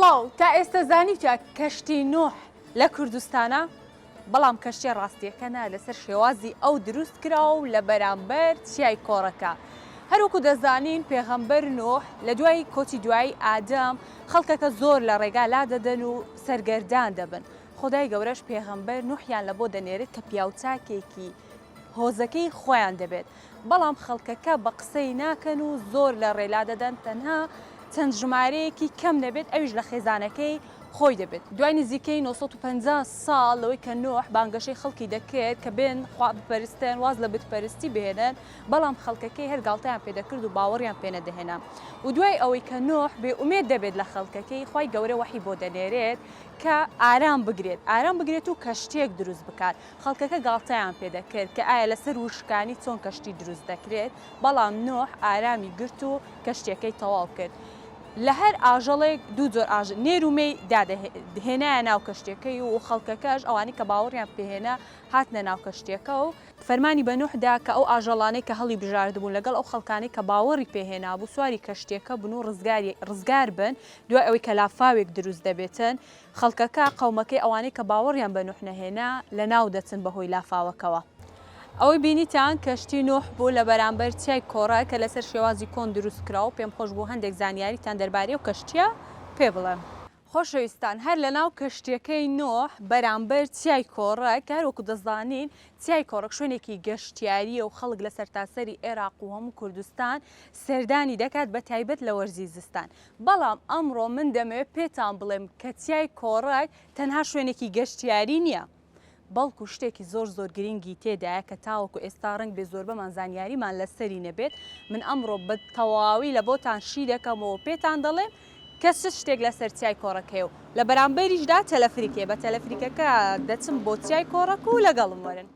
سڵاو، تا ئێستا زانیوتە کەشتی نوح لە کوردستانە؟ بەڵام کەشتیە ڕاستیەکە نا لەسەر شێوازی ئەو دروست کراوە و لە بەرامبەر چیای کۆڕەکە. هەروەکو دەزانین پێغەمبەر نوح لە دوای کۆچی دوایی ئادەم خەڵکەکە زۆر لە ڕێگا لادەدەن و سەرگەردان دەبن خودای گەورەش پێغەمبەر نوحیان لە بۆ دەنێرێت کە پیاوچاکێکی هۆزەکەی خۆیان دەبێت بەڵام خەڵکەکە بە قسەی ناکەن و زۆر لە ڕێ لادەدەن تەنها چەند ژمارەیەکی کەم نەبێت ئەویش لە خێزانەکەی خۆی دەبێت. دوای نزیکەی 950 ساڵ لەوەی کە نوح بانگەشەی خەڵکی دەکرد کە بێن خوا بپەرستن واز لە بتپەرستی بهێنن بەڵام خەڵکەکەی هەر گاڵتەیان پێ دەکرد و باوەڕیان پێ نەدەهێنا و دوای ئەوەی کە نوح بێ ئومێد دەبێت لە خەڵکەکەی خوای گەورە وەحی بۆ دەنێرێت کە ئارام بگرێت ئارام بگرێت و کەشتیەک دروست بکات خەڵکەکە گاڵتەیان پێ دەکرد کە ئایا لەسەر وشکانی چۆن کەشتی دروست دەکرێت، بەڵام نوح ئارامی گرت و کەشتیەکەی تەواو کرد. لە هەر ئاژەڵێک دوو جۆر ئاژەڵ، نێر و مێی، دادەهێنایە ناو کەشتیەکەی و خەڵکەکەش ئەوانەی کە باوەڕیان پێ هێنا هاتنە ناو کەشتیەکە و فەرمانی بە نوح دا کە ئەو ئاژەڵانەی کە هەڵیبژاردبوون لەگەڵ ئەو خەڵکانەی کە باوەڕی پێ هێنابوو سواری کەشتیەکە بن و ڕزگار بن دوای ئەوەی کە لافاوێک دروست دەبێتن. خەڵکەکە، قەومەکەی ئەوانەی کە باوەڕیان بە نوح نەهێنا، لەناو دەچن بەهۆی لافاوەکەوە. ئەوەی بینیتان کەشتی نوح بوو لە بەرامبەر چیای کۆڕە کە لەسەر شێوازی کۆن دروست کرا و پێم خۆش بوو هەندێک زانیاریتان دەربارەی ئەو کەشتییە پێ بڵێم. خۆشەویستان هەر لەناو کەشتییەکەی نوح بەرامبەر چیای کۆڕە کە هەروەکو دەزانین چیای کۆڕەک شوێنێکی گەشتیارییە و خەڵک لە سەرتاسەری ئێراق و هەموو کوردستان سەردانی دەکات بە تایبەت لە وەرزی زستان بەڵام ئەمڕۆ من دەمەوێت پێتان بڵێم کە چیای کۆڕەک تەنها شوێنێکی گەشتیاری نییە، بەڵکو شتێکی زۆر زۆر گرنگی تێدایە کە تاوەکو ئێستا ڕەنگ بێ زۆربەمان زانیاریمان لەسەری نەبێت، من ئەمڕۆ بە تەواوی لە بۆتان شی دەکەمەوە و پێتان دەڵێم کە چ شتێک لەسەر چیای کۆڕەک هەیە و لە بەرامبەریشدا تەلەفریک هەیە، بە تەلەفریکەکە دەچم بۆ چیای کۆڕەک و لەگەڵم وەرن.